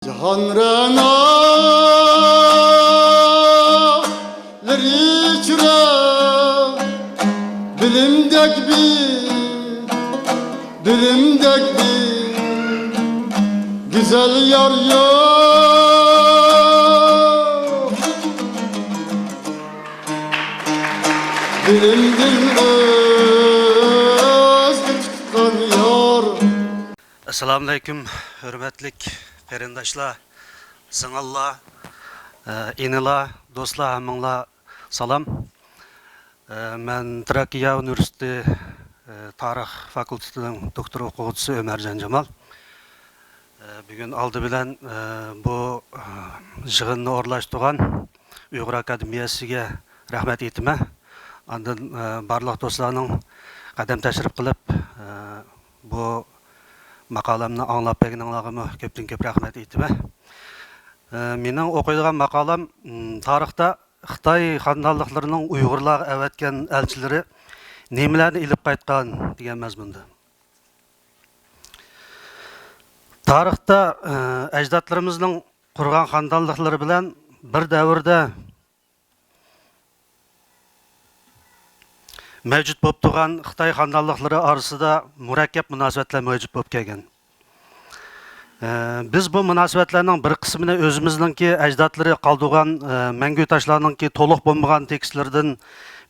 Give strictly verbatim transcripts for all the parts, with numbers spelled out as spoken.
جاھان رەنالىرى چۈرە، بىلىمدەك بىر، بىلىمدەك بىر گۈزەل يار يوق. بىلىمدىن ئۆزگە تۇتقان يار. ئەسسالامۇئەلەيكۇم، ھۆرمەتلىك قېرىنداشلار، سىڭىللار، ئىنىلار، دوستلار، ھەممىڭلار سالام. مەن تراكىيە ئۇنىۋېرسىتېتى تارىخ فاكۇلتېتىنىڭ دوكتور ئوقۇغۇچىسى ئۆمەرجان جامال. بۈگۈن ئالدى بىلەن بۇ يىغىننى ئورۇنلاشتۇرغان ئۇيغۇر ئاكادېمىيەسىگە رەھمەت ئېيتىمەن. ئاندىن بارلىق دوستلارنىڭ قەدەم تەشرىپ قىلىپ، بۇ ماقالەمنى ئاڭلاپ بەرگىنىڭلارغىمۇ كۆپتىن كۆپ رەھمەت ئېيتىمەن. مېنىڭ ئوقۇيدىغان ماقالەم، م، تارىختا خىتاي خاندانلىقلىرىنىڭ ئۇيغۇرلارغا ئەۋەتكەن ئەلچىلىرى نېمىلەرنى ئېلىپ قايتقان دېگەن مەزمۇندا. تارىختا، ئە، ئەجدادلىرىمىزنىڭ قۇرغان خاندانلىقلىرى بىلەن بىر دەۋردە مەۋجۇت بولۇپ تۇرغان خىتاي خاندانلىقلىرى ئارىسىدا مۇرەككەپ مۇناسىۋەتلەر مەۋجۇت بولۇپ كەلگەن. ئە، بىز بۇ مۇناسىۋەتلەرنىڭ بىر قىسمىنى ئۆزىمىزنىڭكى ئەجدادلىرى قالدۇرغان، ئە، مەڭگۈ تاشلارنىڭكى تولۇق بولمىغان تېكىستلىرىدىن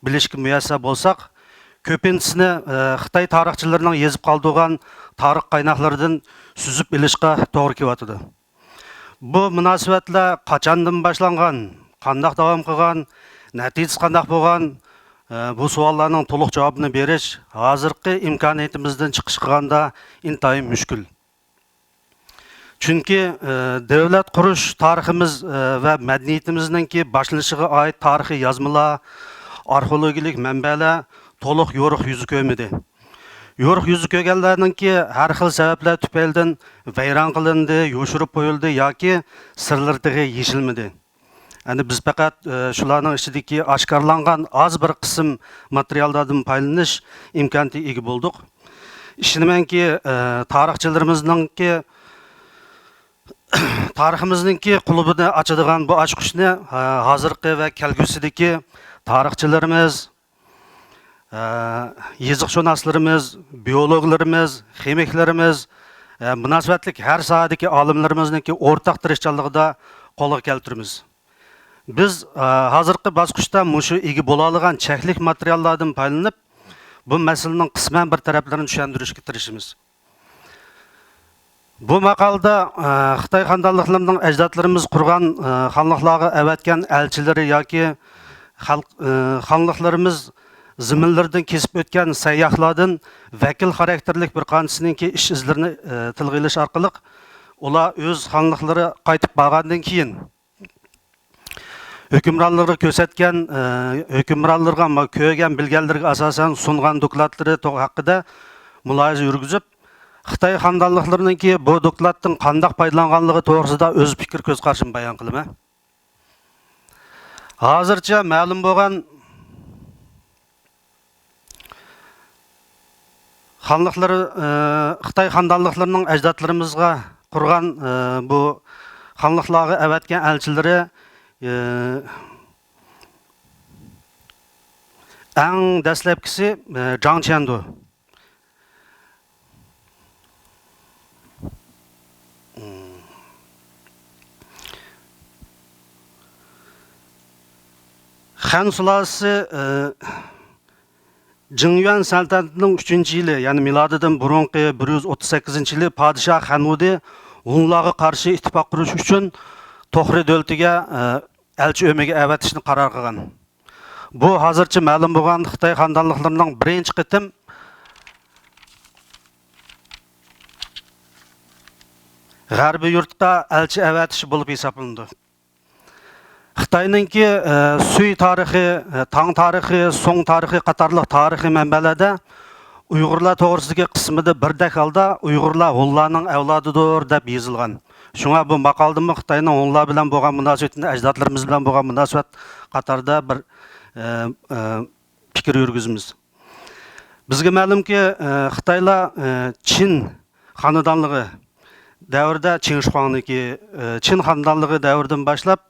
بىلىشكە مۇيەسسەر بولساق، كۆپىنچىسىنى، ئە، خىتاي تارىخچىلىرىنىڭ يېزىپ قالدۇرغان تارىخ قايناقلىرىدىن سۈزۈپ ئېلىشقا توغرا كېلىۋاتىدۇ. بۇ مۇناسىۋەتلەر قاچاندىن باشلانغان، قانداق داۋام قىلغان، نەتىجىسى قانداق بولغان، ئە، بۇ سوئاللارنىڭ تولۇق جاۋابىنى بېرىش ھازىرقى ئىمكانىيىتىمىزدىن چىقىش قىلغاندا ئىنتايىن مۈشكۈل. چۈنكى، ئە، دۆلەت قۇرۇش تارىخىمىز، ئە، ۋە مەدەنىيىتىمىزنىڭكى باشلىنىشىغا ئائىت تارىخىي يازمىلار، ئارخېئولوگىيەلىك مەنبەلەر تولۇق يورۇق يۈزى كۆرمىدى. يورۇق يۈزى كۆرگەنلەرنىڭكى ھەر خىل سەۋەبلەر تۈپەيلىدىن ۋەيران قىلىندى، يوشۇرۇپ قويۇلدى ياكى سىرلىرى تېخى يېشىلمىدى. ئەمدى بىز پەقەت، ئە، شۇلارنىڭ ئىچىدىكى ئاشكارىلانغان ئاز بىر قىسىم ماتېرىياللاردىن پايدىلىنىش ئىمكانىيىتىگە ئىگە بولدۇق. ئىشىنىمەنكى، ئە، تارىخچىلىرىمىزنىڭكى، تارىخىمىزنىڭكى قۇلۇبىنى ئاچىدىغان بۇ ئاچقۇچنى، ئە، ھازىرقى ۋە كەلگۈسىدىكى تارىخچىلىرىمىز، ئە، يېزىقشۇناسلىرىمىز، بىيولوگلىرىمىز، خىمىكلىرىمىز، ئە، مۇناسىۋەتلىك ھەر ساھەدىكى ئالىملىرىمىزنىڭكى ئورتاق تىرىشچانلىقىدا قولغا كەلتۈرىمىز. بىز، ئە، ھازىرقى باسقۇچتا مۇشۇ ئىگە بولالىغان چەكلىك ماتېرىياللاردىن پايدىلىنىپ، بۇ مەسىلىنىڭ قىسمەن بىر تەرەپلىرىنى چۈشەندۈرۈشكە تىرىشىمىز. بۇ ماقالىدە، ئە، خىتاي خاندانلىقلىرىنىڭ ئەجدادلىرىمىز قۇرغان، ئە، خانلىقلارغا ئەۋەتكەن ئەلچىلىرى ياكى خەلق، ئە، خانلىقلىرىمىز زېمىنلىرىدىن كېسىپ ئۆتكەن سەيياھلاردىن ۋەكىل خاراكتېرلىك بىر قانچىسىنىڭكى ئىش ئىزلىرىنى، ئە، تىلغا ئېلىش ئارقىلىق، ئۇلار ئۆز خانلىقلىرى قايتىپ بارغاندىن كېيىن، ھۆكۈمرانلىرىغا كۆرسەتكەن، ئە، ھۆكۈمرانلىرىغا ما-، كۆرگەن، بىلگەنلىرىگە ئاساسەن سۇنغان دوكلاتلىرى تو-، ھەققىدە مۇلاھىزە يۈرگۈزۈپ، خىتاي خاندانلىقلىرىنىڭكى بۇ دوكلاتتىن قانداق پايدىلانغانلىقى توغرىسىدا ئۆز پىكىر كۆز قارىشىمنى بايان قىلىمەن. ھازىرچە مەلۇم بولغان خانلىقلىرى، ئى، خىتاي خاندانلىقلىرىنىڭ ئەجدادلىرىمىزغا قۇرغان، ئى، بۇ خانلىقلارغا ئەۋەتكەن ئەلچىلىرى، ئى، ئەڭ دەسلەپكىسى، ئى، جاڭ چيەندۇ. خەن سۇلالىسى، ئى، جىڭيۈەن سەلتەنىتىنىڭ ئۈچىنچى يىلى، يەنى مىلادىدىن بۇرۇنقى بىر يۈز ئوتتۇز سەككىزىنچى يىلى پادىشاھ خەن ۋۇدى ھۇڭلارغا قارشى ئىتتىپاق قۇرۇش ئۈچۈن توخرى دۆلىتىگە، ئە، ئەلچى ئۆمىكى ئەۋەتىشنى قارار قىلغان. بۇ ھازىرچە مەلۇم بولغان خىتاي خاندانلىقلىرىنىڭ بىرىنچى قېتىم غەربىي يۇرتقا ئەلچى ئەۋەتىشى بولۇپ ھېسابلىنىدۇ. خىتاينىڭكى، ئە، سۈي تارىخى، ئە، تاڭ تارىخى، سۇڭ تارىخى قاتارلىق تارىخىي مەنبەلەردە ئۇيغۇرلار توغرىسىدىكى قىسمىدا بىردەك ھالدا ئۇيغۇرلار ھونلارنىڭ ئەۋلادىدۇر دەپ يېزىلغان. شۇڭا بۇ ماقالىدىمۇ خىتاينىڭ ھونلار بىلەن بولغان مۇناسىۋىتىنى، ئەجدادلىرىمىز بىلەن بولغان مۇناسىۋەت قاتارىدا بىر، ئە، ئە، پىكىر يۈرگۈزىمىز. بىزگە مەلۇمكى، ئە، خىتايلار، ئە، چىن خانىدانلىقى، دەۋرىدە چىڭ شىخۇاڭنىڭكى، ئى، چىن خاندانلىقى دەۋرىدىن باشلاپ،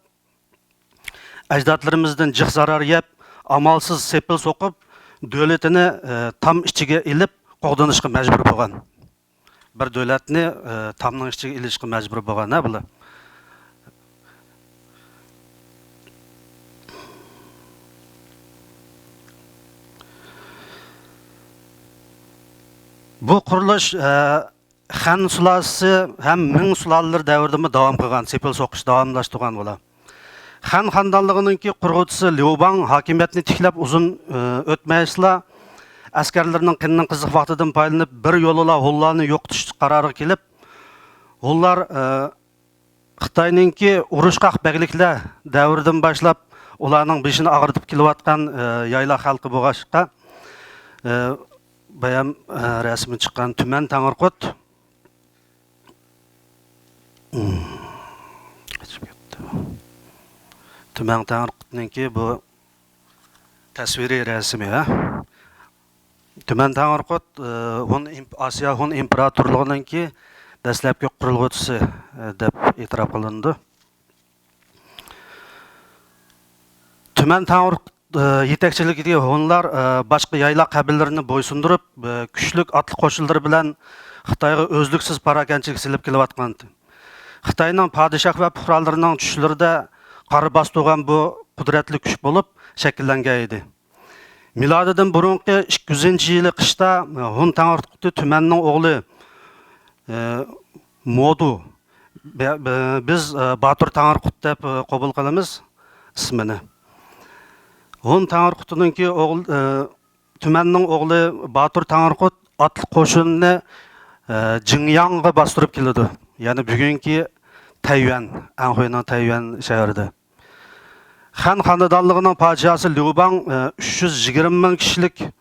ئەجدادلىرىمىزدىن جىق زارار يەپ، ئامالسىز سېپىل سوقۇپ، دۆلىتىنى، ئى، تام ئىچىگە ئېلىپ قوغدىنىشقا مەجبۇر بولغان. بىر دۆلەتنى، ئى، تامنىڭ ئىچىگە ئېلىشقا مەجبۇر بولغان، ھە، بۇلار. بۇ قۇرۇلۇش، ئى، خەن سۇلالىسى ھەم مىڭ سۇلالىلىرى دەۋرىدىمۇ داۋام قىلغان، سېپىل سوقۇش داۋاملاشتۇرغان بۇلار. خەن خاندانلىقىنىڭكى قۇرغۇچىسى ليۇ باڭ ھاكىمىيەتنى تىكلەپ ئۇزۇن، ئى، ئۆتمەيسىلا، ئەسكەرلىرىنىڭ قېنىنىڭ قىزىق ۋاقتىدىن پايدىلىنىپ، بىر يولىلا ھونلارنى يوقىتىش قارارىغا كېلىپ، ھونلار، ئى، خىتاينىڭكى ئۇرۇشقاق بەگلىكلەر دەۋرىدىن باشلاپ ئۇلارنىڭ بېشىنى ئاغرىتىپ كېلىۋاتقان، ئى، يايلاق خەلقى بولغاچقا، ئى، بايام، ئى، رەسىمى چىققان تۈمەن تەڭرىقۇت. قېچىپ كەتتى. تۈمەن تەڭرىقۇتنىڭكى بۇ تەسۋىرىي رەسىمى، ھە؟ تۈمەن تەڭرىقۇت، ئى، ھون ئىمپ-، ئاسىيا ھون ئىمپېراتورلۇقىنىڭكى دەسلەپكى قۇرۇلغۇچىسى، ئى، دەپ ئېتىراپ قىلىنىدۇ. تۈمەن تەڭرىقۇت، ئى، يېتەكچىلىكىدىكى ھونلار، ئى، باشقا يايلاق قەبىلىلىرىنى بويسۇندۇرۇپ، ئى، كۈچلۈك ئاتلىق قوشۇنلىرى بىلەن خىتايغا ئۈزلۈكسىز پاراكەندىچىلىك سېلىپ كېلىۋاتقانىدى. خىتاينىڭ پادىشاھ ۋە پۇقرالىرىنىڭ چۈشلىرىدە قارا باس تۇرغان بۇ قۇدرەتلىك كۈچ بولۇپ شەكىللەنگەن ئىدى. مىلادىدىن بۇرۇنقى ئىككى يۈزىنچى يىلى قىشتا ھون تەڭرىقۇتى تۈمەننىڭ ئوغلى، ئى، مودۇ، بە-، بە-، بىز، ئى، باتۇر تەڭرىقۇت دەپ، ئى، قوبۇل قىلىمىز ئىسمىنى. ھون تەڭرىقۇتىنىڭكى ئوغلى، ئى، تۈمەننىڭ ئوغلى باتۇر تەڭرىقۇت ئاتلىق قوشۇننى، ئى، جىڭياڭغا باستۇرۇپ كېلىدۇ. يەنى بۈگۈنكى تەييۈەن، ئەنخۇينىڭ تەييۈەن شەھىرىدە. خەن خانىدانلىقىنىڭ پادىشاھى ليۇ باڭ، ئى، ئۈچ يۈز يىگىرمە مىڭ كىشىلىك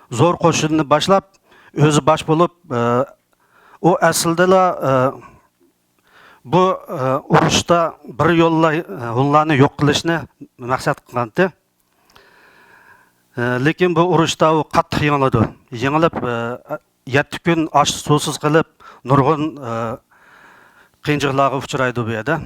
زور قوشۇننى باشلاپ، ئۆزى باش بولۇپ، ئى، ئۇ ئەسلىدىلا، ئى، بۇ، ئى، ئۇرۇشتا بىر يوللا، ئى، ھونلارنى يوق قىلىشنى مەقسەت قىلغانتى. ئى، لېكىن بۇ ئۇرۇشتا ئۇ قاتتىق يېڭىلىدۇ. يېڭىلىپ، ئى، يەتتە كۈن ئاش سۇسىز قېلىپ، نۇرغۇن، ئى، قىيىنچىلىقلارغا ئۇچرايدۇ بۇ يەردە.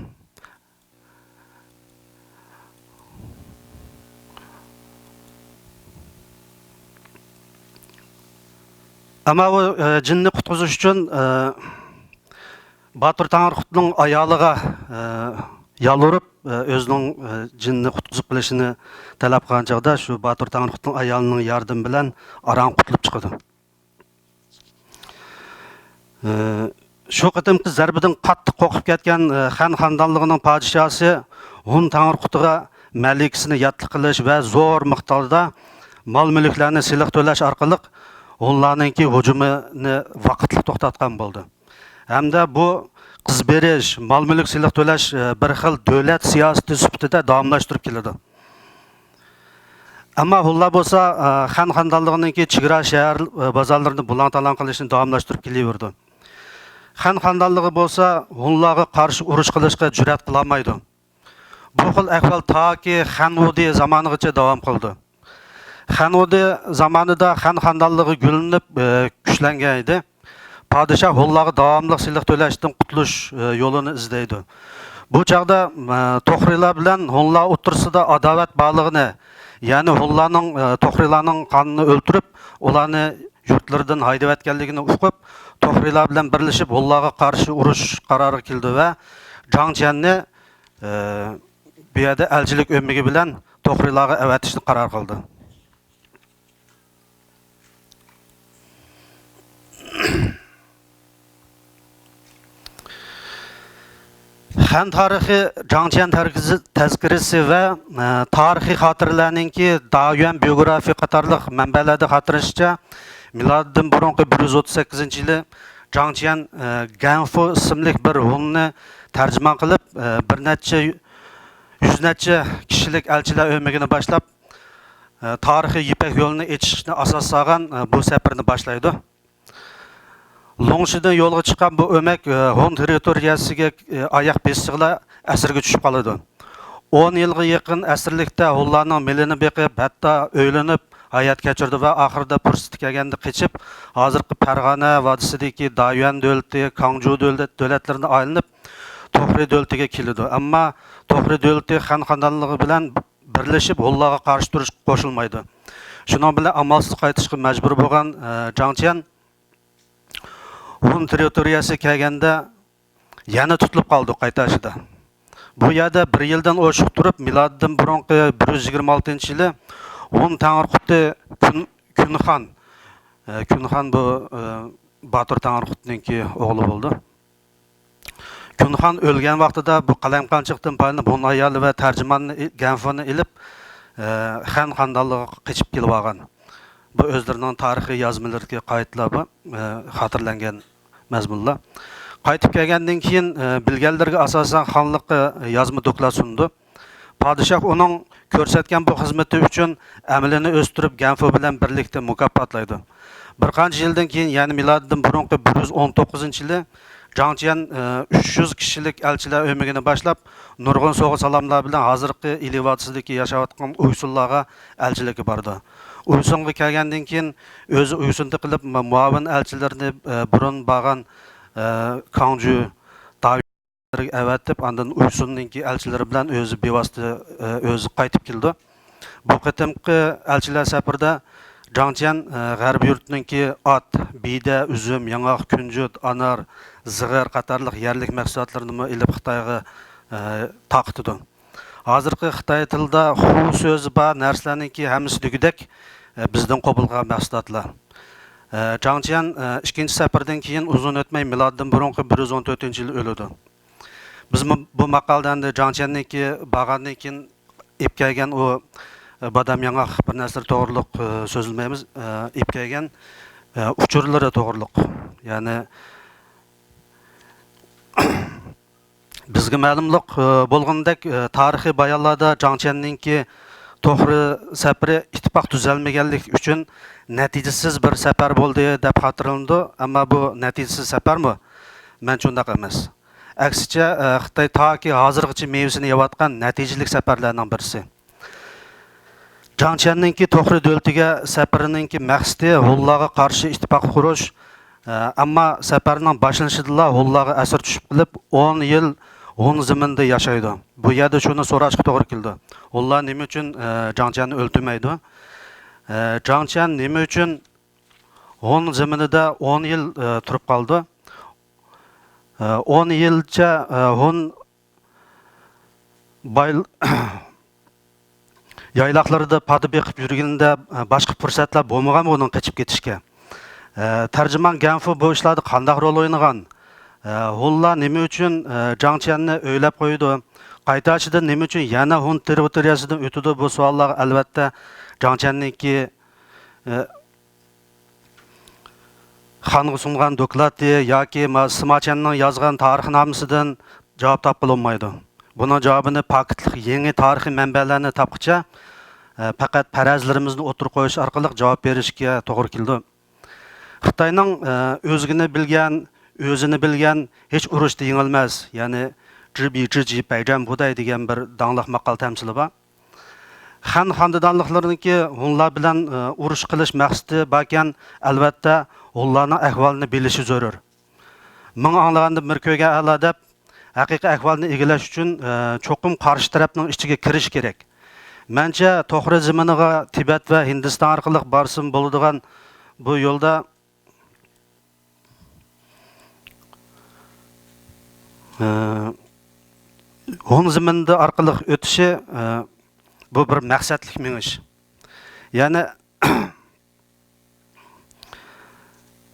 ئەمما ئۇ، ئى، جېنىنى قۇتقۇزۇش ئۈچۈن، ئى، باتۇر تەڭرىقۇتنىڭ ئايالىغا، ئى، يالۋۇرۇپ، ئى، ئۆزىنىڭ، ئى، جېنىنى قۇتقۇزۇپ قېلىشىنى تەلەپ قىلغان چاغدا، شۇ باتۇر تەڭرىقۇتنىڭ ئايالىنىڭ ياردىمى بىلەن ئاران قۇتۇلۇپ چىقىدۇ. ئى، شۇ قېتىمقى زەربىدىن قاتتىق قورقۇپ كەتكەن، ئى، خەن خاندانلىقىنىڭ پادىشاھى ھون تەڭرىقۇتىغا مەلىكىسىنى ياتلىق قىلىش ۋە زور مىقداردا مال-مۈلۈكلەرنى سېلىق تۆلەش ئارقىلىق ھونلارنىڭكى ھۇجۇمىنى ۋاقىتلىق توختاتقان بولدى. ھەمدە بۇ قىز بېرىش، مال-مۈلۈك سېلىق تۆلەش، ئى، بىر خىل دۆلەت سىياسىتى سۈپىتىدە داۋاملاشتۇرۇپ كېلىدۇ. ئەمما ھونلار بولسا، ئى، خەن خاندانلىقىنىڭكى چېگرا شەھەر، ئى، بازارلىرىنى بۇلاڭ-تالاڭ قىلىشنى داۋاملاشتۇرۇپ كېلىۋېرىدۇ. خەن خاندانلىقى بولسا ھونلارغا قارشى ئۇرۇش قىلىشقا جۈرئەت قىلالمايدۇ. بۇ خىل ئەھۋال تاكى خەن ۋۇدى زامانىغىچە داۋام قىلىدۇ. خەن ۋۇدى زامانىدا خەن خاندانلىقى گۈللىنىپ، ئى، كۈچلەنگەن ئىدى. پادىشاھ ھونلارغا داۋاملىق سېلىق تۆلەشتىن قۇتۇلۇش، ئى، يولىنى ئىزدەيدۇ. بۇ چاغدا، ئى، توخرىلار بىلەن ھونلار ئوتتۇرىسىدا ئاداۋەت بارلىقىنى، يەنى ھونلارنىڭ، ئى، توخرىلارنىڭ خانىنى ئۆلتۈرۈپ، ئۇلارنى يۇرتلىرىدىن ھەيدىۋەتكەنلىكىنى ئۇقۇپ، توخرىلار بىلەن بىرلىشىپ ھونلارغا قارشى ئۇرۇش قارارىغا كېلىدۇ ۋە جاڭ چيەننى، ئى، بۇ يەردە ئەلچىلىك ئۆمىكى بىلەن توخرىلارغا ئەۋەتىشنى قارار قىلىدۇ. خەن تارىخى، جاڭ چيەن تەركىزى-، تەزكىرىسى ۋە، ئە، تارىخىي خاتىرىلەرنىڭكى دايۈەن بىيوگرافى قاتارلىق مەنبەلەردە خاتىرىلىنىشىچە، مىلادىدىن بۇرۇنقى بىر يۈز ئوتتۇز سەككىزىنچى يىلى جاڭ چيەن، ئە، گەنفۇ ئىسىملىك بىر ھوننى تەرجىمان قىلىپ، ئە، بىر نەچچە يۈز نەچچە كىشىلىك ئەلچىلەر ئۆمىكىنى باشلاپ، ئە، تارىخىي يىپەك يولىنى ئېچىشنى ئاساس سالغان، ئە، بۇ سەپىرىنى باشلايدۇ. لوڭشىدىن يولغا چىققان بۇ ئۆمەك، ئە، ھون تېررىتورىيەسىگە، ئە، ئاياق بېسىشىغىلا ئەسىرگە چۈشۈپ قالىدۇ. ئون يىلغا يېقىن ئەسىرلىكتە ھونلارنىڭ مېلىنى بېقىپ، ھەتتا ئۆيلىنىپ، ھايات كەچۈرىدۇ ۋە ئاخىرىدا پۇرسىتى كەلگەندە قېچىپ، ھازىرقى پەرغانە ۋادىسىدىكى دايۈەن دۆلىتى، كاڭجۇ دۆلەت، دۆلەتلىرىنى ئايلىنىپ، توخرى دۆلىتىگە كېلىدۇ. ئەمما توخرى دۆلىتى خەن خانىدانلىقى بىلەن بىرلىشىپ، ھونلارغا قارشى تۇرۇشقا قوشۇلمايدۇ. شۇنىڭ بىلەن ئامالسىز قايتىشقا مەجبۇر بولغان، ئە، جاڭ چيەن ھون تېررىتورىيەسىگە كەلگەندە، يەنە تۇتۇلۇپ قالدۇق قايتاشىدا. بۇ يەردە بىر يىلدىن ئوشۇق تۇرۇپ، مىلادىدىن بۇرۇنقى بىر يۈز يىگىرمە ئالتىنچى يىلى ھون تەڭرىقۇتى كۈن، كۈنخان، ئە، كۈنخان بۇ، ئە، باتۇر تەڭرىقۇتنىڭكى ئوغلى بولىدۇ. كۈنخان ئۆلگەن ۋاقتىدا بۇ قالايمىقانچىلىقتىن پايدىلىنىپ ھون ئايالى ۋە تەرجىماننى ئى-، گەنفۇنى ئېلىپ، ئە، خەن خانىدانلىقىغا قېچىپ كېلىۋالغان. بۇ ئۆزلىرىنىڭ تارىخىي يازمىلىرىدىكى قايتىلار بۇ، ئە، خاتىرىلەنگەن مەزمۇنلار. قايتىپ كەلگەندىن كېيىن، ئە، بىلگەنلىرىگە ئاساسەن خانلىققا يازما دوكلات سۇنىدۇ. پادىشاھ ئۇنىڭ كۆرسەتكەن بۇ خىزمىتى ئۈچۈن ئەمىلىنى ئۆستۈرۈپ، گەنفۇ بىلەن بىرلىكتە مۇكاپاتلايدۇ. بىر قانچە يىلدىن كېيىن، يەنى مىلادىدىن بۇرۇنقى بىر يۈز ئون توققۇزىنچى يىلى جاڭ چيەن، ئە، ئۈچ يۈز كىشىلىك ئەلچىلەر ئۆمىكىنى باشلاپ، نۇرغۇن سوۋغا سالاملار بىلەن ھازىرقى ئىلى ۋادىسىدىكى ياشاۋاتقان ئۇيسۇنلارغا ئەلچىلىككە بارىدۇ. ئۇيسۇنغا كەلگەندىن كېيىن، ئۆزى ئۇيسۇندا قىلىپ، ما-، مۇئاۋىن ئەلچىلىرىنى، ئە، بۇرۇن بارغان، ئە، كاڭجۈ، داۋ ئەۋەتىپ، ئاندىن ئۇيسۇننىڭكى ئەلچىلىرى بىلەن ئۆزى بىۋاسىتە، ئۆزى قايتىپ كېلىدۇ. بۇ قېتىمقى ئەلچىلەر سەپىرىدە جاڭ چيەن، غەربىي يۇرتنىڭكى ئات، بىدە، ئۈزۈم، ياڭاق، كۈنجۈت، ئانار، زىغىر قاتارلىق يەرلىك مەھسۇلاتلىرىنىمۇ ئېلىپ خىتايغا، تارقىتىدۇ. ھازىرقى خىتاي تىلىدا خۇ سۆزى بار نەرسىلەرنىڭكى ھەممىسى دېگۈدەك، بىزدىن قوبۇل قىلغان مەھسۇلاتلار. جاڭ چيەن، ئىككىنچى سەپەردىن كېيىن ئۇزۇن ئۆتمەي مىلادىدىن بۇرۇنقى بىر يۈز ئون تۆتىنچى يىلى ئۆلىدۇ. بىز مۇ-، بۇ ماقالىدە ئەمدى جاڭ چيەننىڭكى بارغاندىن كېيىن ئېلىپ كەلگەن ئۇ، ئە، بادام ياڭاق بىر نەرسىلەر توغرۇلۇق، ئە، سۆزلىمەيمىز. ئە، ئېلىپ كەلگەن، ئە، ئۇچۇرلىرى توغرۇلۇق. يەنى بىزگە مەلۇملۇق، ئە، بولغىنىدەك، ئە، تارىخىي بايانلاردا جاڭ چيەننىڭكى توخرى سەپىرى ئىتتىپاق تۈزەلمىگەنلىكى ئۈچۈن نەتىجىسىز بىر سەپەر بولدى دەپ خاتىرىلىنىدۇ. ئەمما بۇ نەتىجىسىز سەپەرمۇ؟ مەنچە ئۇنداق ئەمەس. ئەكسىچە، ئە، خىتاي تاكى ھازىرغىچە مېۋىسىنى يەۋاتقان نەتىجىلىك سەپەرلەرنىڭ بىرسى. جاڭ چيەننىڭكى توخرى دۆلىتىگە سەپىرىنىڭكى مەقسىتى ھونلارغا قارشى ئىتتىپاق قۇرۇش، ئە، ئەمما سەپەرنىڭ باشلىنىشىدىلا ھونلارغا ئەسىر چۈشۈپ قېلىپ، ئون يىل ھون زېمىنىدا ياشايدۇ. بۇ يەردە شۇنى سوراشقا توغرا كېلىدۇ. ھونلار نېمە ئۈچۈن، ئە، جاڭ چيەننى ئۆلتۈرمەيدۇ؟ ئە، جاڭ چيەن نېمە ئۈچۈن ھون زېمىنىدا ئون يىل، ئە، تۇرۇپ قالىدۇ؟ ئە، ئون يىلچە، ئە، ھون باي-، يايلاقلىرىدا پادا بېقىپ يۈرگىنىدە، ئە، باشقا پۇرسەتلەر بولمىغانمۇ ئۇنىڭ قېچىپ كېتىشكە؟ ئە، تەرجىمان گەنفۇ بۇ ئىشلاردا قانداق رول ئوينىغان؟ ئە، ھونلار نېمە ئۈچۈن، ئە، جاڭ چيەننى ئۆيلەپ قويىدۇ؟ قايتاشىدا نېمە ئۈچۈن يەنە ھون تېررىتورىيەسىدىن ئۆتىدۇ؟ بۇ سوئاللارغا ئەلۋەتتە جاڭ چيەننىڭكى، ئە، خانغا سۇنغان دوكلاتى ياكى ما-، سىما چيەننىڭ يازغان تارىخنامىسىدىن جاۋاب تاپقىلى بولمايدۇ. بۇنىڭ جاۋابىنى پاكىتلىق يېڭى تارىخىي مەنبەلەرنى تاپقىچە، ئە، پەقەت پەرەزلىرىمىزنى ئوتتۇرىغا قويۇش ئارقىلىق جاۋاب بېرىشكە توغرا كېلىدۇ. خىتاينىڭ، ئە، ئۆزگىنى بىلگەن، ئۆزىنى بىلگەن ھېچ ئۇرۇشتا يېڭىلمەس، يەنى جى بى جى جى بەيجەن بۇدەي دېگەن بىر داڭلىق ماقال تەمسىلى بار. خەن خانىدانلىقلىرىنىڭكى ھونلار بىلەن، ئە، ئۇرۇش قىلىش مەقسىتى باركەن، ئەلۋەتتە، ھونلارنىڭ ئەھۋالىنى بىلىشى زۆرۈر. مىڭ ئاڭلىغاندىن بىر كۆرگەن ئەلا دەپ، ھەقىقىي ئەھۋالنى ئىگىلەش ئۈچۈن، ئە، چوقۇم قارشى تەرەپنىڭ ئىچىگە كىرىش كېرەك. مەنچە، توخرى زېمىنىغا تىبەت ۋە ھىندىستان ئارقىلىق بارسىمۇ بولىدىغان بۇ يولدا، ئە، ھون زېمىنىدا ئارقىلىق ئۆتۈشى، ئە، بۇ بىر مەقسەتلىك مېڭىش. يەنى،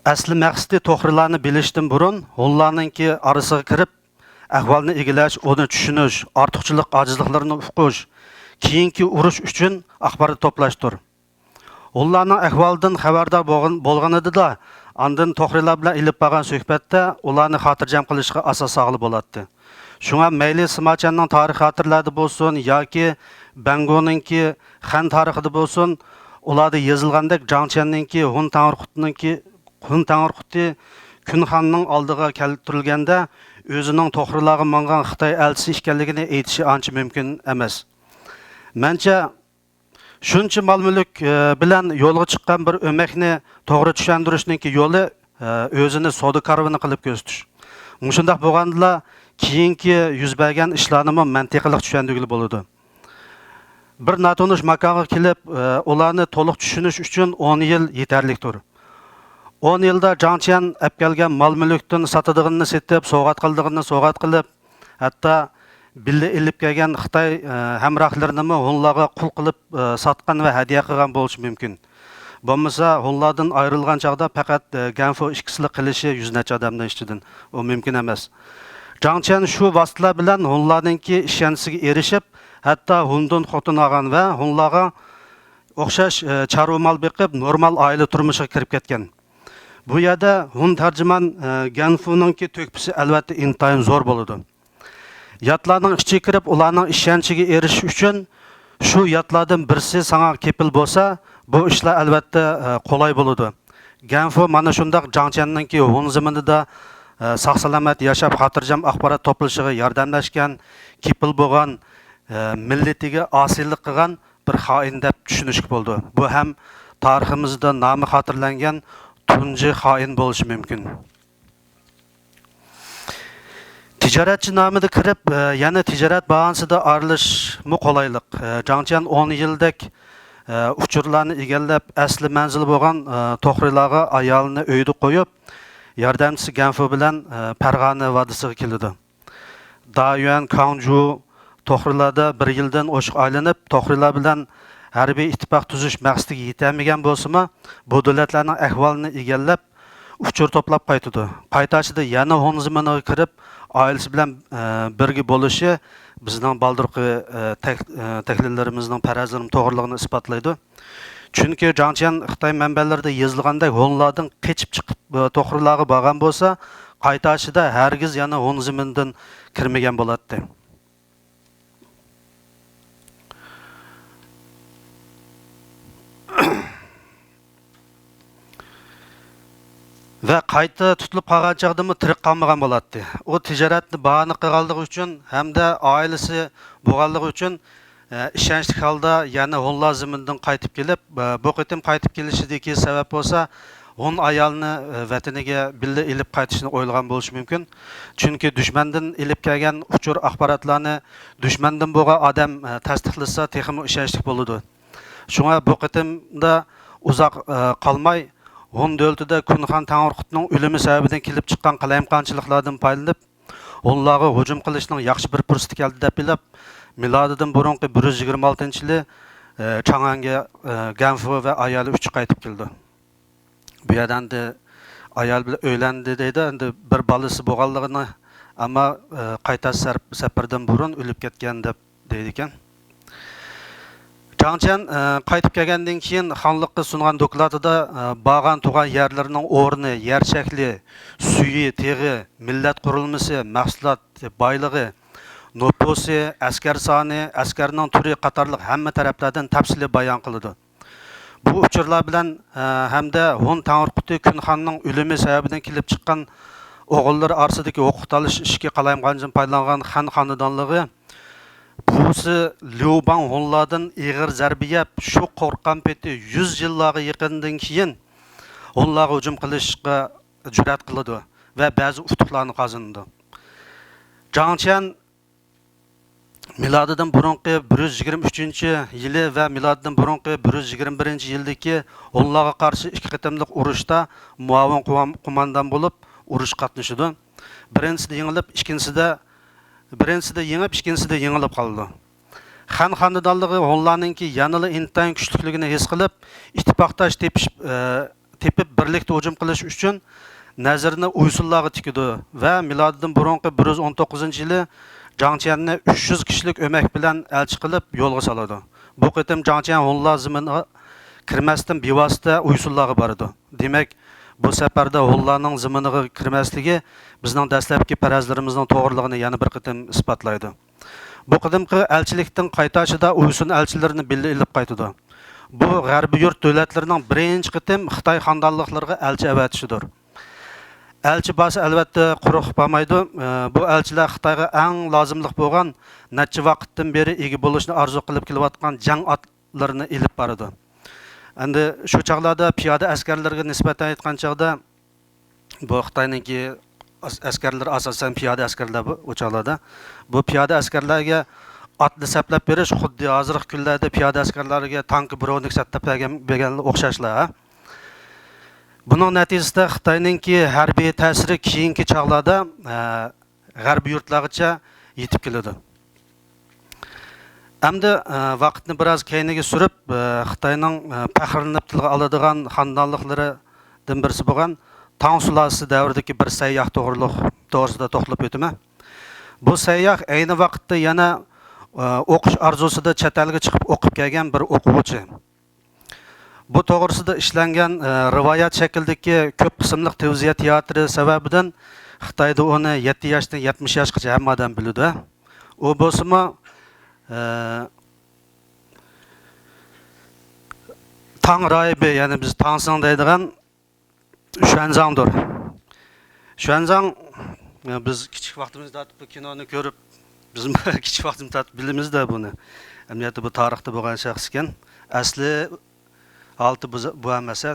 ئەسلى مەقسىتى توخرىلارنى بىلىشتىن بۇرۇن، ھونلارنىڭكى ئارىسىغا كىرىپ، ئەھۋالنى ئىگىلەش، ئۇنى چۈشىنىش، ئارتۇقچىلىق، ئاجىزلىقلىرىنى ئۇقۇش، كېيىنكى ئۇرۇش ئۈچۈن ئاخبارات توپلاشتۇر. ھونلارنىڭ ئەھۋالىدىن خەۋەردار بولغان، بولغىنىدىلا، ئاندىن توخرىلار بىلەن ئېلىپ بارغان سۆھبەتتە ئۇلارنى خاتىرجەم قىلىشقا ئاساس ساغىلى بولاتتى. شۇڭا مەيلى سىما چيەننىڭ تارىخىي خاتىرىلەردە بولسۇن ياكى بەڭگونىڭكى خەن تارىخىدا بولسۇن، ئۇلاردا يېزىلغاندەك جاڭ چيەننىڭكى ھون تەڭرىقۇتىنىڭكى، ھون تەڭرىقۇتى كۈنخاننىڭ ئالدىغا كەلتۈرۈلگەندە، ئۆزىنىڭ توخرىلارغا ماڭغان خىتاي ئەلچىسى ئىكەنلىكىنى ئېيتىشى ئانچە مۇمكىن ئەمەس. مەنچە، شۇنچە مال-مۈلۈك، ئە، بىلەن يولغا چىققان بىر ئۆمەكنى توغرا چۈشەندۈرۈشنىڭكى يولى، ئە، ئۆزىنى سودا كارۋىنى قىلىپ كۆرسىتىش. مۇشۇنداق بولغاندىلا كېيىنكى يۈز بەرگەن ئىشلارنىمۇ مەنتىقلىق چۈشەندۈرگىلى بولىدۇ. بىر ناتونۇش ماكانغا كېلىپ، ئە، ئۇلارنى تولۇق چۈشىنىش ئۈچۈن ئون يىل يېتەرلىكتۇر. ئون يىلدا جاڭ چيەن ئەپ كەلگەن مال-مۈلۈكتىن ساتىدىغىنىنى سېتىپ، سوۋغات قىلىدىغىنىنى سوۋغات قىلىپ، ھەتتا بىللە ئېلىپ كەلگەن خىتاي، ئە، ھەمراھلىرىنىمۇ ھونلارغا قۇل قىلىپ، ئە، ساتقان ۋە ھەدىيە قىلغان بولۇشى مۇمكىن. بولمىسا، ھونلاردىن ئايرىلغان چاغدا پەقەت، ئە، گەنفۇ ئىككىسىلا قېلىشى يۈز نەچچە ئادەمنىڭ ئىچىدىن. ئۇ مۇمكىن ئەمەس. جاڭ چيەن شۇ ۋاسىتىلەر بىلەن ھونلارنىڭكى ئىشەنچىسىگە ئېرىشىپ، ھەتتا ھوندىن خوتۇن ئالغان ۋە ھونلارغا ئوخشاش، ئە، چارۋا مال بېقىپ، نورمال ئائىلە تۇرمۇشىغا كىرىپ كەتكەن. بۇ يەردە ھون تەرجىمان، ئە، گەنفۇنىڭكى تۆھپىسى ئەلۋەتتە ئىنتايىن زور بولىدۇ. ياتلارنىڭ ئىچىگە كىرىپ، ئۇلارنىڭ ئىشەنچىگە ئېرىشىش ئۈچۈن شۇ ياتلاردىن بىرسى ساڭا كېپىل بولسا، بۇ ئىشلار ئەلۋەتتە، ئە، قولاي بولىدۇ. گەنفۇ مانا شۇنداق جاڭ چيەننىڭكى ھون زېمىنىدا، ئە، ساق-سالامەت ياشاپ، خاتىرجەم ئاخبارات توپلىشىغا ياردەملەشكەن، كېپىل بولغان، ئە، مىللىتىگە ئاسىيلىق قىلغان بىر خائىن دەپ چۈشىنىشكە بولىدۇ. بۇ ھەم تارىخىمىزدا نامى خاتىرىلەنگەن تۇنجى خائىن بولۇشى مۇمكىن. تىجارەتچى نامىدا كىرىپ، ئە، يەنە تىجارەت باھانىسىدا ئارىلىشىشمۇ قولايلىق. ئە، جاڭ چيەن ئون يىلدەك، ئە، ئۇچۇرلارنى ئىگىلەپ، ئەسلى مەنزىلى بولغان، ئە، توخرىلارغا ئايالىنى ئۆيدە قويۇپ، ياردەمچىسى گەنفۇ بىلەن، ئە، پەرغانە ۋادىسىغا كېلىدۇ. دايۈەن، كاڭجۇ توخرىلاردا بىر يىلدىن ئوشۇق ئايلىنىپ، توخرىلار بىلەن ھەربىي ئىتتىپاق تۈزۈش مەقسىتىگە يېتەلمىگەن بولسىمۇ، بۇ دۆلەتلەرنىڭ ئەھۋالىنى ئىگىلەپ، ئۇچۇر توپلاپ قايتىدۇ. قايتاشىدا يەنە ھون زېمىنىغا كىرىپ، ئائىلىسى بىلەن، ئە، بىرگە بولۇشى بىزنىڭ بالدۇرقى، ئە، تەك-، ئە، تەھلىللىرىمىزنىڭ، پەرەزلىرىنىڭ توغرىلىقىنى ئىسپاتلايدۇ. چۈنكى جاڭ چيەن خىتاي مەنبەلىرىدە يېزىلغاندەك، ھونلاردىن قېچىپ چىقىپ، ئە، توخرىلارغا بارغان بولسا، قايتاشىدا ھەرگىز يەنە ھون زېمىنىدىن كىرمىگەن بولاتتى. ۋە قايتا تۇتۇلۇپ قالغان چاغدىمۇ تىرىك قالمىغان بولاتتى. ئۇ تىجارەتنى باھانە قىلغانلىقى ئۈچۈن ھەمدە ئائىلىسى بولغانلىقى ئۈچۈن، ئە، ئىشەنچلىك ھالدا يەنە ھونلار زېمىنىدىن قايتىپ كېلىپ، ئە، بۇ قېتىم قايتىپ كېلىشىدىكى سەۋەب بولسا، ھون ئايالىنى، ئە، ۋەتىنىگە بىللە ئېلىپ قايتىشنى ئويلىغان بولۇشى مۇمكىن. چۈنكى دۈشمەندىن ئېلىپ كەلگەن ئۇچۇر ئاخباراتلارنى دۈشمەندىن بولغان ئادەم، ئە، تەستىقلىسا، تېخىمۇ ئىشەنچلىك بولىدۇ. شۇڭا بۇ قېتىمدا ئۇزاق، ئە، قالماي، ھون دۆلىتىدە كۇنخان تەڭرىقۇتنىڭ ئۆلۈمى سەۋەبىدىن كېلىپ چىققان قالايمىقانچىلىقلاردىن پايدىلىنىپ، ھونلارغا ھۇجۇم قىلىشنىڭ ياخشى بىر پۇرسىتى كەلدى دەپ بىلىپ، مىلادىدىن بۇرۇنقى بىر يۈز يىگىرمە ئالتىنچى يىلى، ئە، چاڭئەنگە، ئە، گەنفۇ ۋە ئايالى ئۈچى قايتىپ كېلىدۇ. بۇ يەردە ئەمدى ئايال بىلەن ئۆيلەندى دەيدۇ، ئەمدى بىر بالىسى بولغانلىقىنى، ئەمما، ئە، قايتاش سەر-، سەپىرىدىن بۇرۇن ئۆلۈپ كەتكەن دەپ دەيدىكەن. جاڭ چيەن، ئە، قايتىپ كەلگەندىن كېيىن خانلىققا سۇنغان دوكلاتىدا، ئە، بارغان تۇغان يەرلىرىنىڭ ئورنى، يەر شەكلى، سۈيى، تېغى، مىللەت قۇرۇلمىسى، مەھسۇلات بايلىقى، نوپۇسى، ئەسكەر سانى، ئەسكەرنىڭ تۈرى قاتارلىق ھەممە تەرەپلەردىن تەپسىلىي بايان قىلىدۇ. بۇ ئۇچۇرلار بىلەن، ئە، ھەمدە ھون تەڭرىقۇتى كۈنخاننىڭ ئۆلۈمى سەۋەبىدىن كېلىپ چىققان ئوغۇللىرى ئارىسىدىكى ھوقۇق تالىشىش ئىشىكى قالايمىقانچىلىقىدىن پايدىلانغان خەن خانىدانلىقى بوۋىسى ليۇ باڭ ھونلاردىن ئېغىر زەربە يەپ، شۇ قورققان پېتى يۈز يىللارغا يېقىندىن كېيىن ھونلارغا ھۇجۇم قىلىشقا جۈرئەت قىلىدۇ ۋە بەزى ئۇتۇقلارنى قازىنىدۇ. جاڭ چيەن مىلادىدىن بۇرۇنقى بىر يۈز يىگىرمە ئۈچىنچى يىلى ۋە مىلادىدىن بۇرۇنقى بىر يۈز يىگىرمە بىرىنچى يىلدىكى ھونلارغا قارشى ئىككى قېتىملىق ئۇرۇشتا مۇئاۋىن قومان-، قوماندان بولۇپ ئۇرۇشقا قاتنىشىدۇ. بىرىنچىسىدە يېڭىلىپ، ئىككىنچىسىدە، بىرىنچىسىدە يېڭىپ، ئىككىنچىسىدە يېڭىلىپ قالىدۇ. خەن خانىدانلىقى ھونلارنىڭكى يەنىلا ئىنتايىن كۈچلۈكلۈكىنى ھېس قىلىپ، ئىتتىپاقداش تېپىش، ئە، تېپىپ بىرلىكتە ھۇجۇم قىلىش ئۈچۈن نەزىرىنى ئۇيسۇنلارغا تىكىدۇ ۋە مىلادىدىن بۇرۇنقى بىر يۈز ئون توققۇزىنچى يىلى جاڭ چيەننى ئۈچ يۈز كىشىلىك ئۆمەك بىلەن ئەلچى قىلىپ يولغا سالىدۇ. بۇ قېتىم جاڭ چيەن ھونلار زېمىنىغا كىرمەستىن بىۋاسىتە ئۇيسۇنلارغا بارىدۇ. دېمەك، بۇ سەپەردە ھونلارنىڭ زېمىنىغا كىرمەسلىكى بىزنىڭ دەسلەپكى پەرەزلىرىمىزنىڭ توغرىلىقىنى يەنە بىر قېتىم ئىسپاتلايدۇ. بۇ قېتىمقى ئەلچىلىكتىن قايتاشىدا ئۇيسۇن ئەلچىلىرىنى بىللە ئېلىپ قايتىدۇ. بۇ غەربىي يۇرت دۆلەتلىرىنىڭ بىرىنچى قېتىم خىتاي خانىدانلىقلىرىغا ئەلچى ئەۋەتىشىدۇر. ئەلچى بارسا، ئەلۋەتتە، قۇرۇق بارمايدۇ. ئە، بۇ ئەلچىلەر خىتايغا ئەڭ لازىملىق بولغان، نەچچە ۋاقىتتىن بېرى ئىگە بولۇشنى ئارزۇ قىلىپ كېلىۋاتقان جەڭ ئات-، ئەسۋابلىرىنى ئېلىپ بارىدۇ. ئەمدى شۇ چاغلاردا پىيادە ئەسكەرلىرىگە نىسبەتەن ئېيتقان چاغدا، بۇ خىتاينىڭكى ئەس-، ئەسكەرلىرى ئاساسەن پىيادە ئەسكەرلەر بۇ، ئۇ چاغلاردا. بۇ پىيادە ئەسكەرلەرگە ئاتنى سەپلەپ بېرىش خۇددى ھازىرقى كۈنلەردە پىيادە ئەسكەرلەرگە تانكا، بروۋنىك سەپلەپ بەرگەن، بەرگەنگە ئوخشاشلا. بۇنىڭ نەتىجىسىدە خىتاينىڭكى ھەربىي تەسىرى كېيىنكى چاغلاردا، ئە، غەربىي يۇرتلارغىچە يېتىپ كېلىدۇ. ئەمدى، ئە، ۋاقىتنى بىراز كەينىگە سۈرۈپ، ئە، خىتاينىڭ، ئە، پەخىرلىنىپ تىلغا ئالىدىغان خانىدانلىقلىرىدىن بىرسى بولغان تاڭ سۇلالىسى دەۋرىدىكى بىر سەيياھ توغرىلىق، توغرىسىدا توختىلىپ ئۆتىمەن. بۇ سەيياھ ئەينى ۋاقىتتا يەنە، ئە، ئوقۇش ئارزۇسىدا چەت ئەلگە چىقىپ ئوقۇپ كەلگەن بىر ئوقۇغۇچى. بۇ توغرىسىدا ئىشلەنگەن، ئە، رىۋايەت شەكلىدىكى كۆپ قىسىملىق تېلېۋىزىيە تىياتىرى سەۋەبىدىن خىتايدا ئۇنى يەتتە ياشتىن يەتمىش ياشقىچە ھەممە ئادەم بىلىدۇ. ئۇ بولسىمۇ، ئە، تاڭ راھىبى، يەنى بىز تاڭسىڭ دەيدىغان شۈەنزاڭدۇر. شۈەنزاڭ، ئە، بىز كىچىك ۋاقتىمىزدا بۇ كىنونى كۆرۈپ، بىزمۇ كىچىك ۋاقتىمىزدا بىلىمىزدە بۇنى. ئەمەلىيەتتە بۇ تارىختا بولغان شەخس ئىكەن. ئەسلى ھالىتى بۇ، بۇ ئەمەس.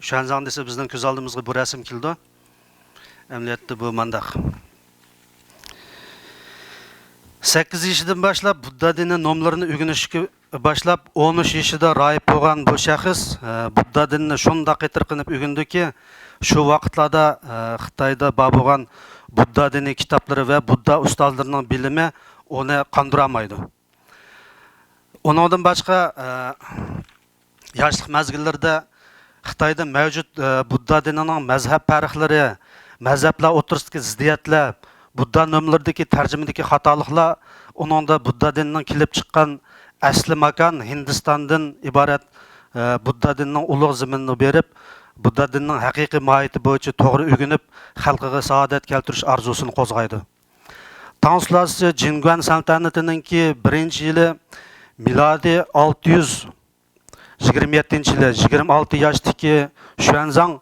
شۈەنزاڭ دېسە بىزنىڭ كۆز ئالدىمىزغا بۇ رەسىم كېلىدۇ. ئەمەلىيەتتە بۇ مانداق. سەككىز يېشىدىن باشلاپ بۇددا دىنى نوملىرىنى ئۆگىنىشكە باشلاپ، ئون ئۈچ يېشىدا راھىب بولغان بۇ شەخس، ئە، بۇددا دىنىنى شۇنداق قېتىرقىنىپ ئۆگىنىدۇكى، شۇ ۋاقىتلاردا، ئە، خىتايدا بار بولغان بۇددا دىنى كىتابلىرى ۋە بۇددا ئۇستازلىرىنىڭ بىلىمى ئۇنى قاندۇرالمايدۇ. ئۇنىڭدىن باشقا، ئە، ياشلىق مەزگىللىرىدە خىتايدا مەۋجۇت، ئە، بۇددا دىنىنىڭ مەزھەپ پەرقلىرى، مەزھەپلەر ئوتتۇرىسىدىكى زىددىيەتلەر، بۇددا نوملىرىدىكى تەرجىمىدىكى خاتالىقلار ئۇنىڭدا بۇددا دىنىنىڭ كېلىپ چىققان ئەسلى ماكان ھىندىستاندىن ئىبارەت، ئە، بۇددا دىنىنىڭ ئۇلۇغ زېمىنىنى بېرىپ، بۇددا دىنىنىڭ ھەقىقىي ماھىيىتى بويىچە توغرا ئۆگىنىپ، خەلقىگە سائادەت كەلتۈرۈش ئارزۇسىنى قوزغايدۇ. تاڭ سۇلالىسى جىنگۇەن سەلتەنىتىنىڭكى بىرىنچى يىلى، مىلادىي ئالتە يۈز يىگىرمە يەتتىنچى يىلى يىگىرمە ئالتە ياشتىكى شۈەنزاڭ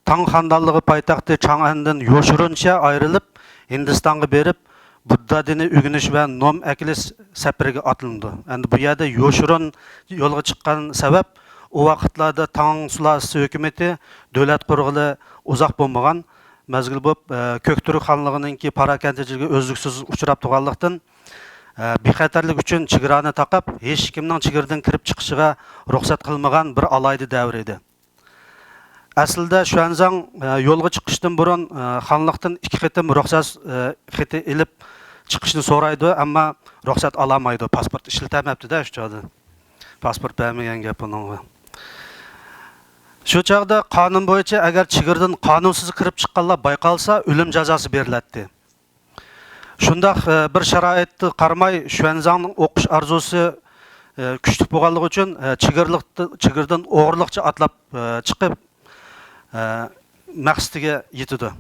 تاڭ خانىدانلىقى پايتەختى چاڭئەندىن يوشۇرۇنچە ئايرىلىپ، ھىندىستانغا بېرىپ، بۇددا دىنى ئۆگىنىش ۋە نوم ئەكېلىش سەپىرىگە ئاتلىنىدۇ. ئەمدى بۇ يەردە يوشۇرۇن يولغا چىققان سەۋەب، ئۇ ۋاقىتلاردا تاڭ سۇلالىسى ھۆكۈمىتى دۆلەت قۇرغىلى ئۇزاق بولمىغان مەزگىل بولۇپ، ئە، كۆكتۈرك خانلىقىنىڭكى پاراكەندىچىلىكىگە ئۈزلۈكسىز ئۇچراپ تۇرغانلىقتىن، ئە، بىخەتەرلىك ئۈچۈن چېگرانى تاقاپ، ھېچكىمنىڭ چېگرىدىن كىرىپ چىقىشىغا رۇخسەت قىلمىغان بىر ئالاھىدە دەۋر ئىدى. ئەسلىدە شۈەنزاڭ، ئە، يولغا چىقىشتىن بۇرۇن، ئە، خانلىقتىن ئىككى قېتىم رۇخسەت، ئە، خېتى ئېلىپ چىقىشنى سورايدۇ، ئەمما رۇخسەت ئالالمايدۇ. پاسپورت ئىشلىتەلمەپتۇ-دە شۇ چاغدا. پاسپورت بەرمىگەن گەپ ئۇنىڭغا. شۇ چاغدا قانۇن بويىچە ئەگەر چېگرىدىن قانۇنسىز كىرىپ چىققانلار بايقالسا، ئۆلۈم جازاسى بېرىلەتتى. شۇنداق، ئە، بىر شارائىتقا قارىماي، شۈەنزاڭنىڭ ئوقۇش ئارزۇسى، ئە، كۈچلۈك بولغانلىقى ئۈچۈن، ئە، چېگرىلىقتا-، چېگرىدىن ئوغرىلىقچە ئاتلاپ، ئە، چىقىپ، ئە، مەقسىتىگە يېتىدۇ.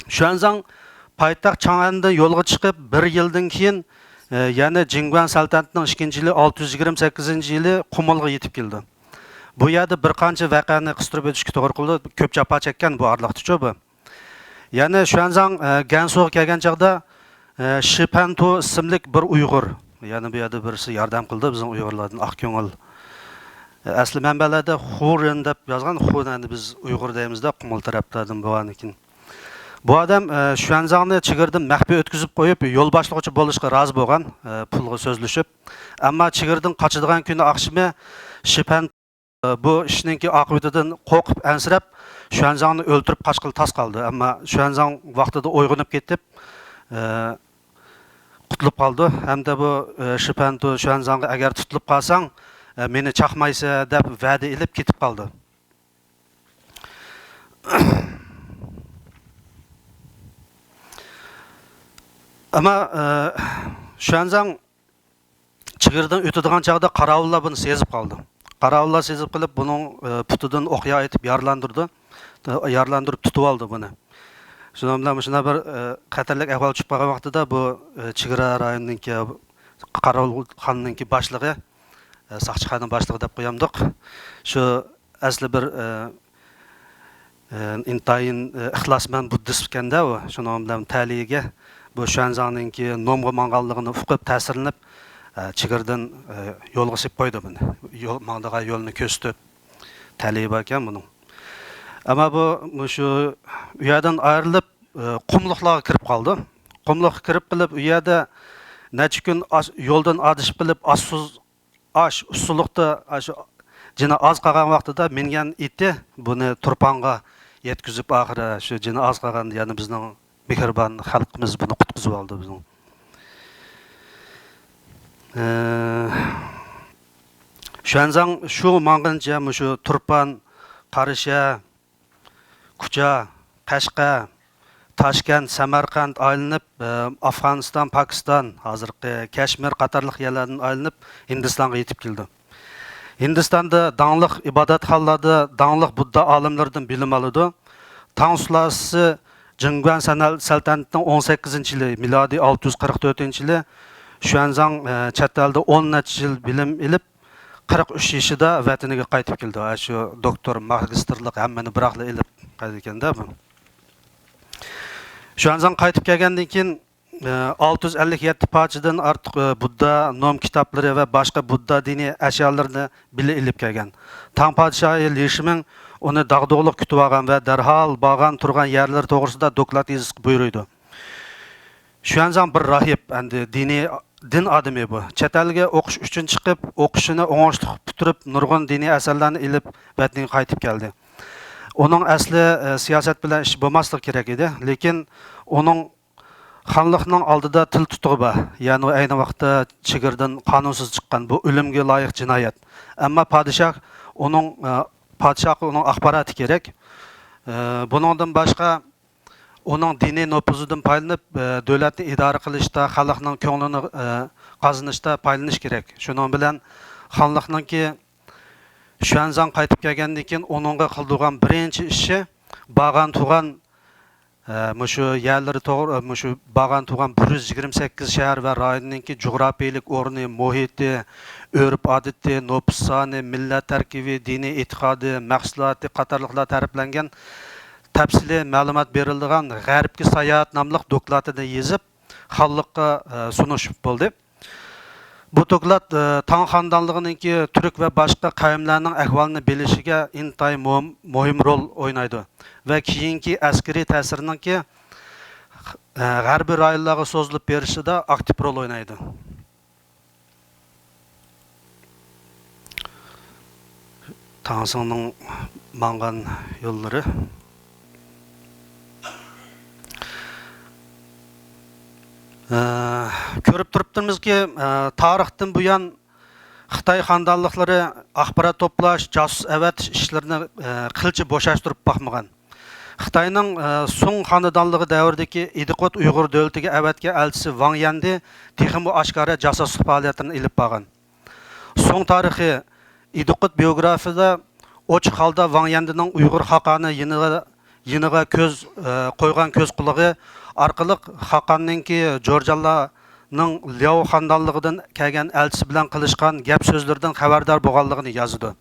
شۈەنزاڭ پايتەخت چاڭئەندىن يولغا چىقىپ، بىر يىلدىن كېيىن، ئە، يەنە جىنگۇەن سەلتەنىتىنىڭ ئىككىنچى يىلى، ئالتە يۈز يىگىرمە سەككىزىنچى يىلى قۇمۇلغا يېتىپ كېلىدۇ. بۇ يەردە بىر قانچە ۋەقەنى قىستۇرۇپ ئۆتۈشكە توغرا قىلىدۇ. كۆپ جاپا چەككەن بۇ ئارىلىقتىچۇ بۇ. يەنە شۈەنزاڭ، ئە، گەنسۇغا كەلگەن چاغدا، ئە، شىپەنتۇ ئىسىملىك بىر ئۇيغۇر، يەنە بۇ يەردە بىرسى ياردەم قىلدى بىزنىڭ ئۇيغۇرلاردىن، ئاق كۆڭۈل. ئەسلى مەنبەلەردە خۇرېن دەپ يازغان، خۇرېن، ئەمدى بىز ئۇيغۇر دەيمىز-دە، قۇمۇل تەرەپلەردىن بولغاندىكىن. بۇ ئادەم، ئە، شۈەنزاڭنى چېگرىدىن مەخپىي ئۆتكۈزۈپ قويۇپ، يول باشلىغۇچى بولۇشقا رازى بولغان، ئە، پۇلغا سۆزلىشىپ. ئەمما چېگرىدىن قاچىدىغان كۈنى ئاخشىمى شىپەن بۇ ئىشنىڭكى ئاقىۋىتىدىن قورقۇپ، ئەنسىرەپ، شۈەنزاڭنى ئۆلتۈرۈپ قاچقىلى تاس قالدى. ئەمما شۈەنزاڭ ۋاقتىدا ئويغىنىپ كېتىپ، ئە، قۇتۇلۇپ قالىدۇ. ھەمدە بۇ، ئە، شىپەنتۇ شۈەنزاڭغا، «ئەگەر تۇتۇلۇپ قالساڭ، ئە، مېنى چاقمايسەن» دەپ ۋەدە ئېلىپ كېتىپ قالىدۇ. ئەمما، ئە، شۈەنزاڭ چېگرىدىن ئۆتىدىغان چاغدا قاراۋۇللار بۇنى سېزىپ قالدى. قاراۋۇللار سېزىپ قېلىپ، بۇنىڭ، ئە، پۇتىدىن ئوقيا ئېتىپ يارىلاندۇردى. ئە، يارىلاندۇرۇپ تۇتۇۋالدى بۇنى. شۇنىڭ بىلەن مۇشۇنداق بىر، ئە، خەتەرلىك ئەھۋال چۈشۈپ قالغان ۋاقتىدا بۇ، ئە، چېگرا رايونىنىڭكى قاراۋۇلخانىنىڭكى باشلىقى، ئە، ساقچىخانا باشلىقى دەپ قويامدۇق. شۇ ئەسلى بىر، ئە، ئە، ئىنتايىن، ئە، ئىخلاسمەن بۇددىست ئىكەن-دە ئۇ. شۇنىڭ بىلەن تەلىيىگە بۇ شۈەنزاڭنىڭكى نومغا ماڭغانلىقىنى ئۇقۇپ تەسىرلىنىپ، ئە، چېگرىدىن، ئە، يولغا سېلىپ قويدى بۇنى. يول، ماڭىدىغان يولنى كۆرسىتىپ، تەلىيى باركەن بۇنىڭ. ئەمما بۇ، مۇشۇ ئۇ يەردىن ئايرىلىپ، ئە، قۇملۇقلارغا كىرىپ قالدى. قۇملۇققا كىرىپ قېلىپ، ئۇ يەردە نەچچە كۈن ئاش-، يولدىن ئادىشىپ قېلىپ، ئاشسىز، ئاش ئۇسسۇلۇقتا، ئاشۇ جېنى ئاز قالغان ۋاقتىدا مىنگەن ئېتى بۇنى تۇرپانغا يەتكۈزۈپ، ئاخىرى شۇ جېنى ئاز قالغاندا يەنە بىزنىڭ مېھرىبان خەلقىمىز بۇنى قۇتقۇزۇۋالدى بىزنىڭ. ئى، شۈەنزاڭ شۇ ماڭغىنىچە مۇشۇ تۇرپان، قاراشە، كۇچا، قەشقەر، تاشكەنت، سەمەرقەنت ئايلىنىپ، ئى، ئافغانىستان، پاكىستان، ھازىرقى كەشمىر قاتارلىق يەرلەردىن ئايلىنىپ ھىندىستانغا يېتىپ كېلىدۇ. ھىندىستاندا داڭلىق ئىبادەتخانىلاردا داڭلىق بۇددا ئالىملىرىدىن بىلىم ئالىدۇ. تاڭ سۇلالىسى جىنگۇەن سەنەل-، سەلتەنىتىنىڭ ئون سەككىزىنچى يىلى، مىلادىي ئالتە يۈز قىرىق تۆتىنچى يىلى شۈەنزاڭ، ئە، چەت ئەلدە ئون نەچچە يىل بىلىم ئېلىپ، قىرىق ئۈچ يېشىدا ۋەتىنىگە قايتىپ كېلىدۇ. ئە، شۇ دوكتور، ماگىستىرلىق ھەممىنى بىراقلا ئېلىپ قايتىدىكەن-دە بۇ. شۈەنزاڭ قايتىپ كەلگەندىن كېيىن، ئالتە يۈز ئەللىك يەتتە پارچىدىن ئارتۇق بۇددا نوم كىتابلىرى ۋە باشقا بۇددا دىنىي ئەشيالىرىنى بىللە ئېلىپ كەلگەن. تاڭ پادىشاھى لى شىمىڭ ئۇنى داغدۇغىلىق كۈتۈۋالغان ۋە دەرھال بارغان تۇرغان يەرلىرى توغرىسىدا دوكلات يېزىشقا بۇيرۇيدۇ. شۈەنزاڭ بىر راھىب، ئەمدى دىنىي، دىن ئادىمى بۇ. چەت ئەلگە ئوقۇش ئۈچۈن چىقىپ، ئوقۇشىنى ئوڭۇشلۇق پۈتتۈرۈپ، نۇرغۇن دىنىي ئەسەرلەرنى ئېلىپ، ۋەتىنىگە قايتىپ كەلدى. ئۇنىڭ ئەسلى، ئە، سىياسەت بىلەن ئىشى بولماسلىقى كېرەك ئىدى، لېكىن ئۇنىڭ خانلىقنىڭ ئالدىدا تىل تۇتۇقى بار. يەنى ئۇ ئەينى ۋاقىتتا چېگرىدىن قانۇنسىز چىققان، بۇ ئۆلۈمگە لايىق جىنايەت. ئەمما پادىشاھ ئۇنىڭ، ئە، پادىشاھقا ئۇنىڭ ئاخباراتى كېرەك. ئە، بۇنىڭدىن باشقا، ئۇنىڭ دىنىي نوپۇزىدىن پايدىلىنىپ، ئە، دۆلەتنى ئىدارە قىلىشتا، خەلقنىڭ كۆڭلىنى، ئە، قازىنىشتا پايدىلىنىش كېرەك. شۇنىڭ بىلەن خانلىقنىڭكى شۈەنزاڭ قايتىپ كەلگەندىن كېيىن ئۇنىڭغا قىلدۇرغان بىرىنچى ئىشى، بارغان تۇرغان، ئە، مۇشۇ يەرلىرى توغرا، مۇشۇ بارغان تۇرغان بىر يۈز يىگىرمە سەككىز شەھەر ۋە رايوننىڭكى جۇغراپىيىلىك ئورنى، مۇھىتى، ئۆرپ-ئادىتى، نوپۇس سانى، مىللەت تەركىبى، دىنىي ئېتىقادى، مەھسۇلاتى قاتارلىقلار تەرىپلەنگەن تەپسىلىي مەلۇمات بېرىلىدىغان غەربكە ساياھەت ناملىق دوكلاتىنى يېزىپ، خانلىققا، ئە، سۇنۇش بولدى. بۇ دوكلات، ئە، تاڭ خانىدانلىقىنىڭكى تۈرك ۋە باشقا قەۋملەرنىڭ ئەھۋالىنى بىلىشىگە ئىنتايىن مۇھىم، مۇھىم رول ئوينايدۇ ۋە كېيىنكى ئەسكىرىي تەسىرىنىڭكى، ئە، غەربىي رايونلارغا سوزۇلۇپ بېرىشىدا ئاكتىپ رول ئوينايدۇ. تاڭسىڭنىڭ ماڭغان يوللىرى. ئە، كۆرۈپ تۇرۇپتىمىزكى، ئە، تارىختىن بۇيان خىتاي خانىدانلىقلىرى ئاخبارات توپلاش، جاسۇس ئەۋەتىش ئىشلىرىنى، ئە، قىلچە بوشاشتۇرۇپ باقمىغان. خىتاينىڭ، ئە، سۇڭ خانىدانلىقى دەۋرىدىكى ئىدىقۇت ئۇيغۇر دۆلىتىگە ئەۋەتكەن ئەلچىسى ۋاڭ يەندى تېخىمۇ ئاشكارا جاسۇسلۇق پائالىيەتلىرىنى ئېلىپ بارغان. سۇڭ تارىخى ئىدىقۇت بىيوگرافىيىدا ئوچۇق ھالدا ۋاڭ يەندىنىڭ ئۇيغۇر خاقانى يېنىغا، يېنىغا كۆز، ئە، قويغان كۆز قۇلىقى ئارقىلىق خاقاننىڭكى جورجانلارنىڭ لياۋ خانىدانلىقىدىن كەلگەن ئەلچىسى بىلەن قىلىشقان گەپ سۆزلىرىدىن خەۋەردار بولغانلىقىنى يازىدۇ.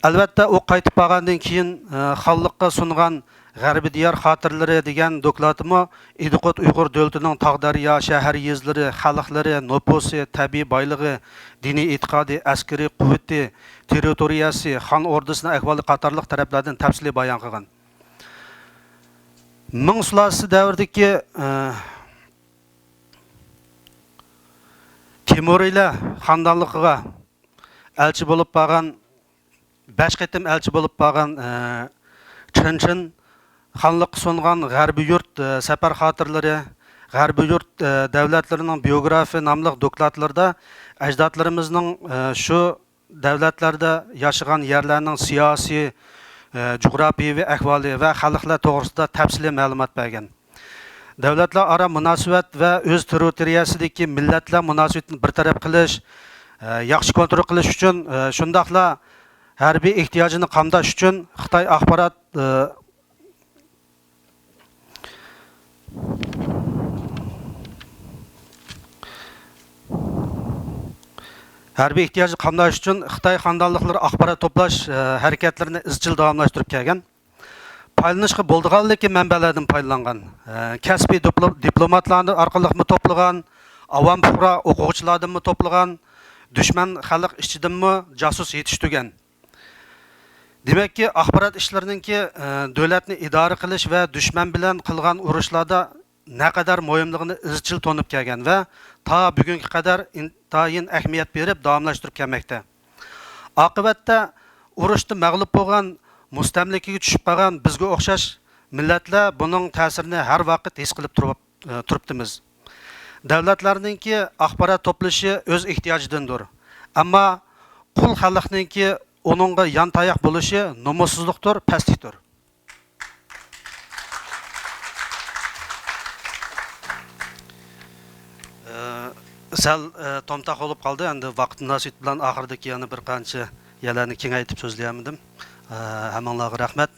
ئەلۋەتتە، ئۇ قايتىپ بارغاندىن كېيىن، ئە، خانلىققا سۇنغان غەربىي دىيار خاتىرىلىرى دېگەن دوكلاتىمۇ ئىدىقۇت ئۇيغۇر دۆلىتىنىڭ تاغ دەريا، شەھەر يېزىلىرى، خەلقلىرى، نوپۇسى، تەبىئىي بايلىقى، دىنىي ئېتىقادى، ئەسكىرىي قۇۋۋىتى، تېررىتورىيەسى، خان ئوردىسىنىڭ ئەھۋالى قاتارلىق تەرەپلەردىن تەپسىلىي بايان قىلغان. مىڭ سۇلالىسى دەۋرىدىكى، ئە، تېمۇرىيلەر خانىدانلىقىغا ئەلچى بولۇپ بارغان، بەش قېتىم ئەلچى بولۇپ بارغان، ئە، چېن چېن خانلىققا سۇنغان غەربىي يۇرت، ئە، سەپەر خاتىرىلىرى، غەربىي يۇرت، ئە، دەۋلەتلىرىنىڭ بىيوگرافى ناملىق دوكلاتلىرىدا ئەجدادلىرىمىزنىڭ، ئە، شۇ دەۋلەتلەردە ياشىغان يەرلەرنىڭ سىياسىي، ئە، جۇغراپىيەۋى ئەھۋالى ۋە خەلقلەر توغرىسىدا تەپسىلىي مەلۇمات بەرگەن. دەۋلەتلەر ئارا مۇناسىۋەت ۋە ئۆز تېررىتورىيەسىدىكى مىللەتلەر مۇناسىۋىتىنى بىر تەرەپ قىلىش، ئە، ياخشى كونترول قىلىش ئۈچۈن، ئە، شۇنداقلا ھەربىي ئېھتىياجىنى قامداش ئۈچۈن خىتاي ئاخبارات، ئە، ھەربىي ئېھتىياجنى قامداش ئۈچۈن خىتاي خانىدانلىقلىرى ئاخبارات توپلاش، ئە، ھەرىكەتلىرىنى ئىزچىل داۋاملاشتۇرۇپ كەلگەن. پايدىلىنىشقا بولىدىغانلىكى مەنبەلەردىن پايدىلانغان، ئە، كەسپىي دىپلو-، دىپلوماتلار ئارقىلىقمۇ توپلىغان، ئاۋام پۇقرا ئوقۇغۇچىلاردىنمۇ توپلىغان، دۈشمەن خەلق ئىچىدىنمۇ جاسۇس يېتىشتۈرگەن. دېمەككى، ئاخبارات ئىشلىرىنىڭكى، ئە، دۆلەتنى ئىدارە قىلىش ۋە دۈشمەن بىلەن قىلغان ئۇرۇشلاردا نەقەدەر مۇھىملىقىنى ئىزچىل تونۇپ كەلگەن ۋە تا بۈگۈنگە قەدەر ئىنتايىن ئەھمىيەت بېرىپ داۋاملاشتۇرۇپ كەلمەكتە. ئاقىۋەتتە ئۇرۇشتا مەغلۇپ بولغان، مۇستەملىكىگە چۈشۈپ قالغان بىزگە ئوخشاش مىللەتلەر بۇنىڭ تەسىرىنى ھەر ۋاقىت ھېس قىلىپ تۇرۇپ-، ئە، تۇرۇپتىمىز. دۆلەتلەرنىڭكى ئاخبارات توپلىشى ئۆز ئېھتىياجىدىندۇر. ئەمما قۇل خەلقنىڭكى ئۇنىڭغا يانتاياق بولۇشى نومۇسسىزلىقتۇر، پەسلىكتۇر. ئە، سەل، ئە، تومتاق بولۇپ قالدى. ئەمدى ۋاقىت مۇناسىۋىتى بىلەن ئاخىرىدىكى يەنە بىر قانچە يەرلەرنى كېڭەيتىپ سۆزلىيەلمىدىم. ئە، ھەممىڭلارغا رەھمەت.